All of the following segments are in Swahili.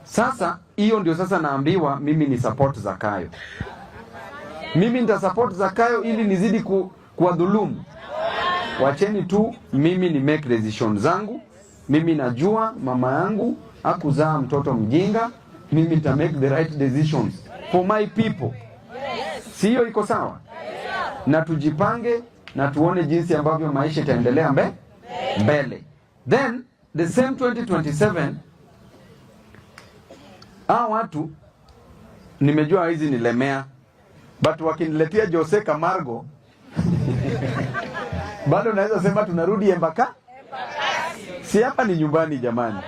Sasa hiyo ndio sasa naambiwa mimi ni support Zakayo. Mimi nita support Zakayo ili nizidi kuwadhulumu. Wacheni tu mimi ni make decision zangu. Mimi najua mama yangu hakuzaa mtoto mjinga. Mimi nita make the right decisions for my people. Si hiyo iko sawa? Na tujipange na tuone jinsi ambavyo maisha itaendelea mbele. Then the same 2027, hawa watu nimejua hizi nilemea, but wakiniletea Jose Camargo bado naweza sema tunarudi Embaka. Si hapa ni nyumbani jamani,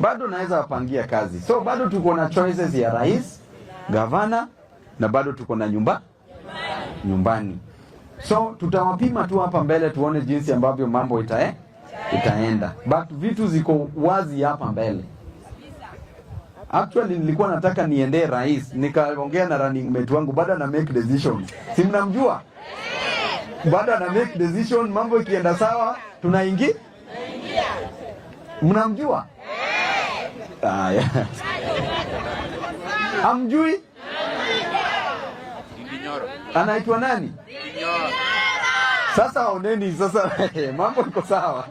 bado naweza wapangia kazi. So bado tuko na choices ya rais, gavana na bado tuko na nyumbani. So tutawapima tu hapa mbele tuone jinsi ambavyo mambo itaenda, but vitu ziko wazi hapa mbele. Actually nilikuwa nataka niendee rais, nikaongea na running mate wangu, bado ana make decision. Si mnamjua? Bado ana make decision, mambo ikienda sawa tunaingia. Mnamjua? Haya. Hamjui? Anaitwa nani? Sasa oneni sasa, mambo iko sawa.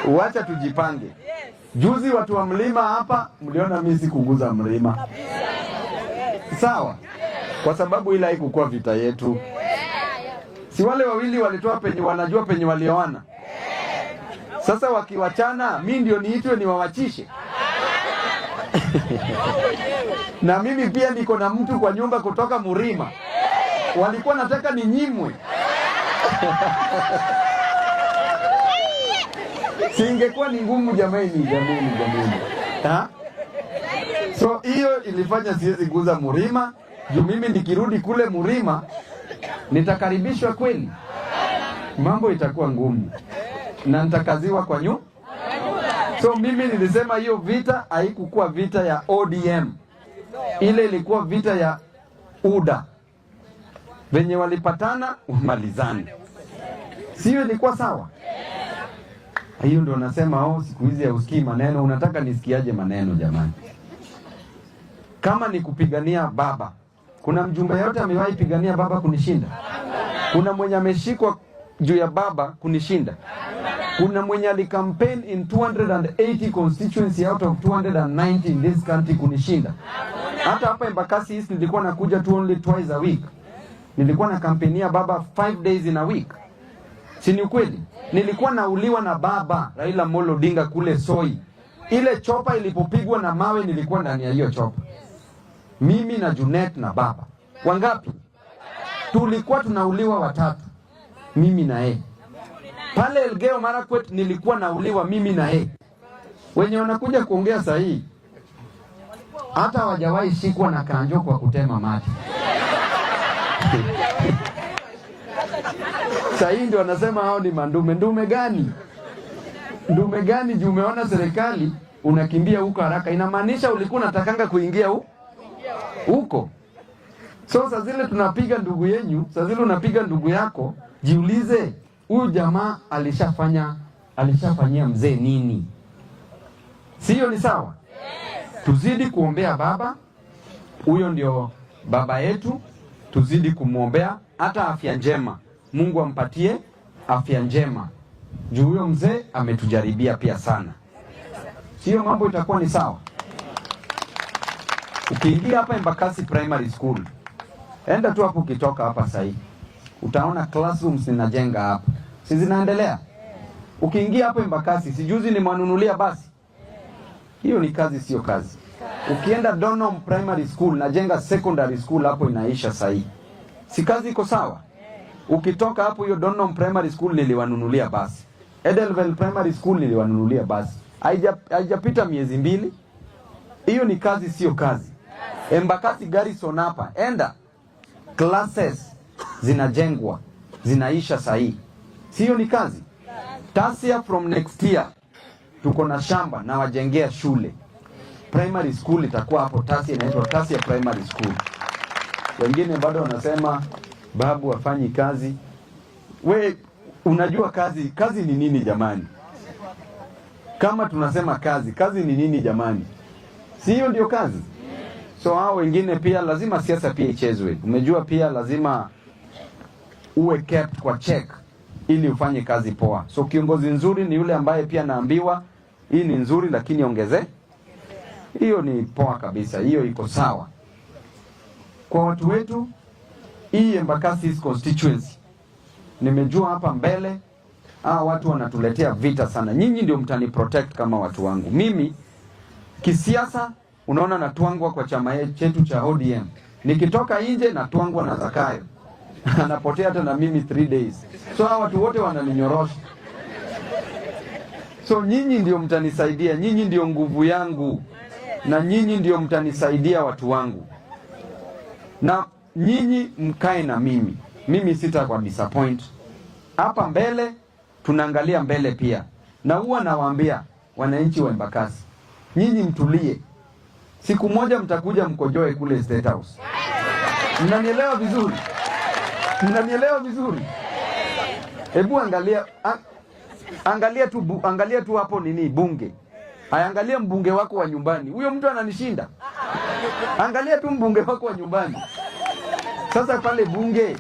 Wacha tujipange. Juzi watu wa mlima hapa mliona mimi sikuguza mlima. Sawa? Kwa sababu ile haikukuwa vita yetu. Si wale wawili walitoa penye wanajua penye walioana. Sasa wakiwachana, mi ndio niitwe niwawachishe? Na mimi pia niko na mtu kwa nyumba kutoka Murima. Walikuwa nataka ninyimwe. Singekuwa ni ngumu jamani, jamani, jamani. Ha? So hiyo ilifanya siwezi guza Murima. Juu mimi nikirudi kule Murima nitakaribishwa kweli? Mambo itakuwa ngumu na nitakaziwa kwa nyu. So mimi nilisema hiyo vita haikukuwa vita ya ODM, ile ilikuwa vita ya UDA. Venye walipatana wamalizane, sio? Ilikuwa sawa? Hiyo ndio nasema, oh, siku hizi hausikii maneno. Unataka nisikiaje maneno jamani? Kama ni kupigania baba, kuna mjumbe yote amewahi pigania baba kunishinda? Kuna mwenye ameshikwa juu ya baba kunishinda? Kuna mwenye alicampaign in 280 constituency out of 290 in this country kunishinda? Hata hapa Embakasi East nilikuwa nakuja tu only twice a week. Nilikuwa na kampenia baba 5 days in a week. Si ni ukweli? Nilikuwa nauliwa na baba Raila Amolo Odinga kule Soi. Ile chopa ilipopigwa na mawe nilikuwa ndani ya hiyo chopa. Mimi na Junet na baba. Wangapi? Tulikuwa tunauliwa watatu. Mimi na yeye. Pale Elgeyo Marakwet nilikuwa nauliwa mimi na yeye. Wenye wanakuja kuongea sahihi hata hawajawahi shikwa na kanjo kwa kutema mate. Sahii ndio wanasema hao ni mandume. Ndume gani? Ndume gani? Juu umeona serikali unakimbia huko haraka, inamaanisha ulikuwa unatakanga kuingia huko. So saa zile tunapiga ndugu yenyu, saa zile unapiga ndugu yako, jiulize huyu jamaa alishafanyia mzee nini? Sio ni sawa? Tuzidi kuombea baba, huyo ndio baba yetu, tuzidi kumwombea hata afya njema. Mungu ampatie afya njema. Juu huyo mzee ametujaribia pia sana. Sio mambo itakuwa ni sawa? Ukiingia hapa Embakasi Primary School, enda tu hapo ukitoka hapa sasa, utaona classrooms zinajenga hapa. Si zinaendelea? Ukiingia hapo Embakasi, sijuzi nimewanunulia basi. Hiyo ni kazi, sio kazi. Ukienda Donholm Primary School, najenga secondary school hapo inaisha sasa. Si kazi iko sawa? Ukitoka hapo hiyo Donholm Primary School niliwanunulia basi. Edelvale Primary School niliwanunulia basi. Haijapita miezi 2. Hiyo ni kazi, sio kazi. Embakasi Garrison hapa, enda classes zinajengwa, zinaisha sahi. Sio ni kazi? Tasia from next year tuko na shamba na wajengea shule. Primary school itakuwa hapo Tasia, inaitwa Tasia Primary School. Wengine bado wanasema babu hafanyi kazi. We unajua kazi ni nini jamani? Kama tunasema kazi, kazi ni nini jamani? Si hiyo ndio kazi? So hao wengine pia lazima siasa pia ichezwe. Umejua pia lazima uwe kept kwa check ili ufanye kazi poa. So kiongozi nzuri ni yule ambaye pia naambiwa hii ni nzuri, lakini ongeze. Hiyo ni poa kabisa, hiyo iko sawa. Kwa watu wetu, hii Embakasi East constituency, nimejua hapa mbele hawa watu wanatuletea vita sana. Nyinyi ndio mtani protect kama watu wangu. Mimi kisiasa, unaona, natwangwa kwa chama chetu cha ODM. Nikitoka nje natwangwa na Zakayo anapotea hata na mimi 3 days. So hawa watu wote wananinyorosha. So nyinyi ndio mtanisaidia, nyinyi ndio nguvu yangu, na nyinyi ndio mtanisaidia watu wangu, na nyinyi mkae na mimi. Mimi sitakuwa disappoint. Hapa mbele tunaangalia mbele pia, na huwa nawaambia wananchi wa Embakasi, nyinyi mtulie, siku moja mtakuja mkojoe kule State House. Mnanielewa vizuri? Mnanielewa vizuri? Hebu angalia, angalia tu hapo nini bunge. Angalia mbunge wako wa nyumbani. Huyo mtu ananishinda. Angalia tu mbunge wako wa nyumbani. Sasa pale bunge,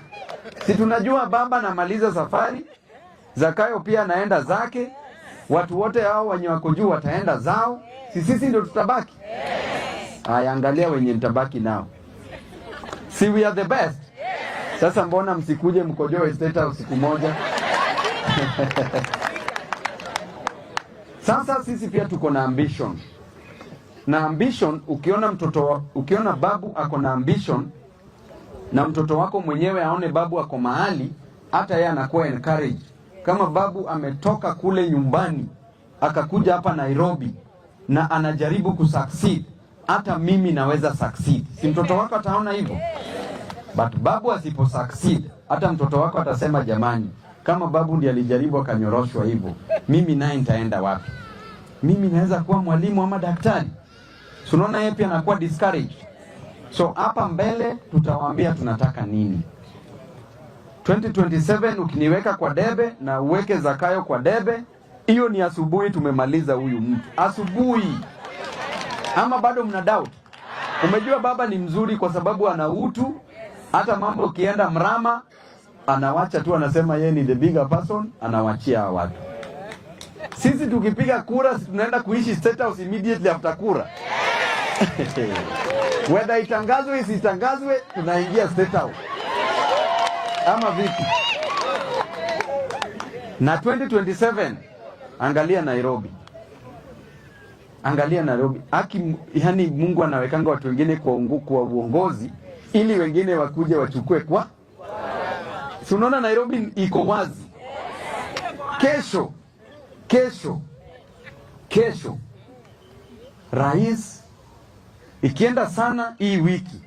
si tunajua baba anamaliza safari, Zakayo pia anaenda zake, watu wote hao wenye wako juu wataenda zao, si sisi ndio tutabaki? Aya, angalia wenye nitabaki nao. Si we are the best? Sasa mbona msikuje mkojoe State House siku moja? Sasa sisi pia tuko na ambition. Na ambition, ukiona babu ako na ambition na mtoto wako mwenyewe aone babu ako mahali, hata yeye anakuwa encouraged. Kama babu ametoka kule nyumbani akakuja hapa Nairobi na anajaribu kusucceed, hata mimi naweza succeed. Si mtoto wako ataona hivyo? But babu asipo succeed, hata mtoto wako atasema jamani, kama babu ndiye alijaribu akanyoroshwa hivyo, mimi naye nitaenda wapi? Mimi naweza kuwa mwalimu ama daktari. So unaona yeye pia anakuwa discouraged. So hapa mbele tutawaambia tunataka nini. 2027 ukiniweka kwa debe na uweke Zakayo kwa debe, hiyo ni asubuhi tumemaliza huyu mtu. Asubuhi. Ama bado mna doubt? Umejua baba ni mzuri kwa sababu ana utu. Hata mambo ukienda mrama anawacha tu, anasema yeye ni the bigger person, anawachia watu. Sisi tukipiga kura, si tunaenda kuishi State House immediately after kura. Whether itangazwe isitangazwe, tunaingia State House. Ama vipi? Na 2027 angalia Nairobi. Angalia Nairobi. Haki, yani Mungu anawekanga watu wengine kwa uongozi ili wengine wakuje wachukue kwa. Si unaona Nairobi iko wazi. Kesho, kesho, kesho rais ikienda sana hii wiki,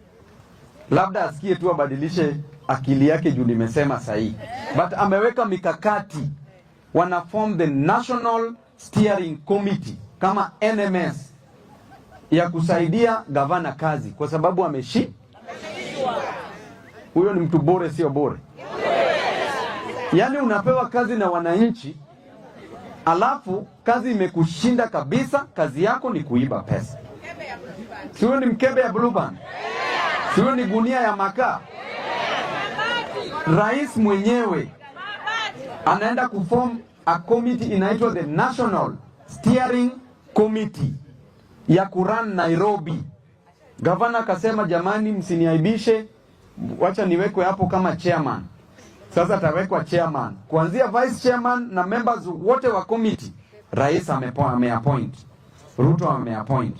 labda asikie tu abadilishe akili yake juu nimesema sahihi, but ameweka mikakati, wana form the National Steering Committee kama NMS ya kusaidia gavana kazi, kwa sababu ameshi huyo ni mtu bure, sio bure. Yaani unapewa kazi na wananchi, alafu kazi imekushinda kabisa, kazi yako ni kuiba pesa. Sio ni mkebe ya Blue Band? Sio ni gunia ya makaa? Rais mwenyewe anaenda kuform a committee inaitwa the National Steering Committee ya kurun Nairobi. Gavana akasema jamani, msiniaibishe, wacha niwekwe hapo kama chairman. Sasa atawekwa chairman, kuanzia vice chairman na members wote wa committee. Rais ameappoint, Ruto ameappoint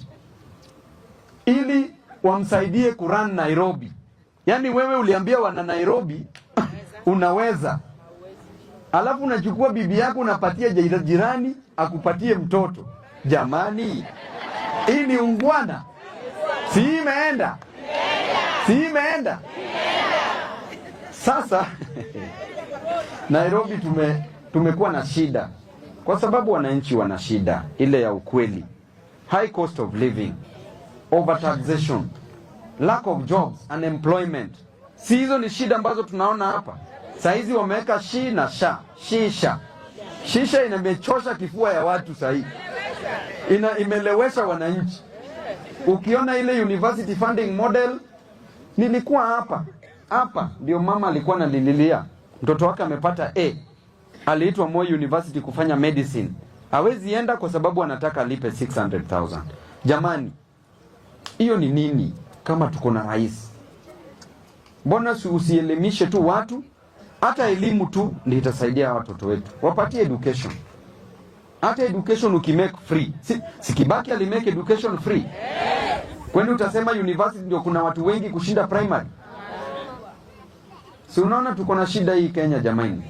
ili wamsaidie kurun Nairobi. Yaani wewe uliambia wana Nairobi unaweza, alafu unachukua bibi yako unapatia jirani akupatie mtoto. Jamani, hii ni ungwana? Si imeenda? Si imeenda? Sasa Nairobi tumekuwa na shida kwa sababu wananchi wana shida ile ya ukweli. High cost of living, overtaxation, lack of jobs, unemployment. Si hizo ni shida ambazo tunaona hapa. Saa hizi wameweka shi na sha, shisha. Shisha inamechosha kifua ya watu saa hii. Imelewesha wananchi. Ukiona ile university funding model, nilikuwa hapa hapa, ndio mama alikuwa analililia mtoto wake amepata A, aliitwa Moi University kufanya medicine, hawezi enda kwa sababu anataka alipe 600,000. Jamani, hiyo ni nini kama tuko na rais? Mbona si usielimishe tu watu? Hata elimu tu ndio itasaidia watoto wetu, wapatie education. Hata education ukimake free, si Kibaki alimake education free? Kwani utasema university ndio kuna watu wengi kushinda primary? Si unaona tuko na shida hii Kenya, jamani?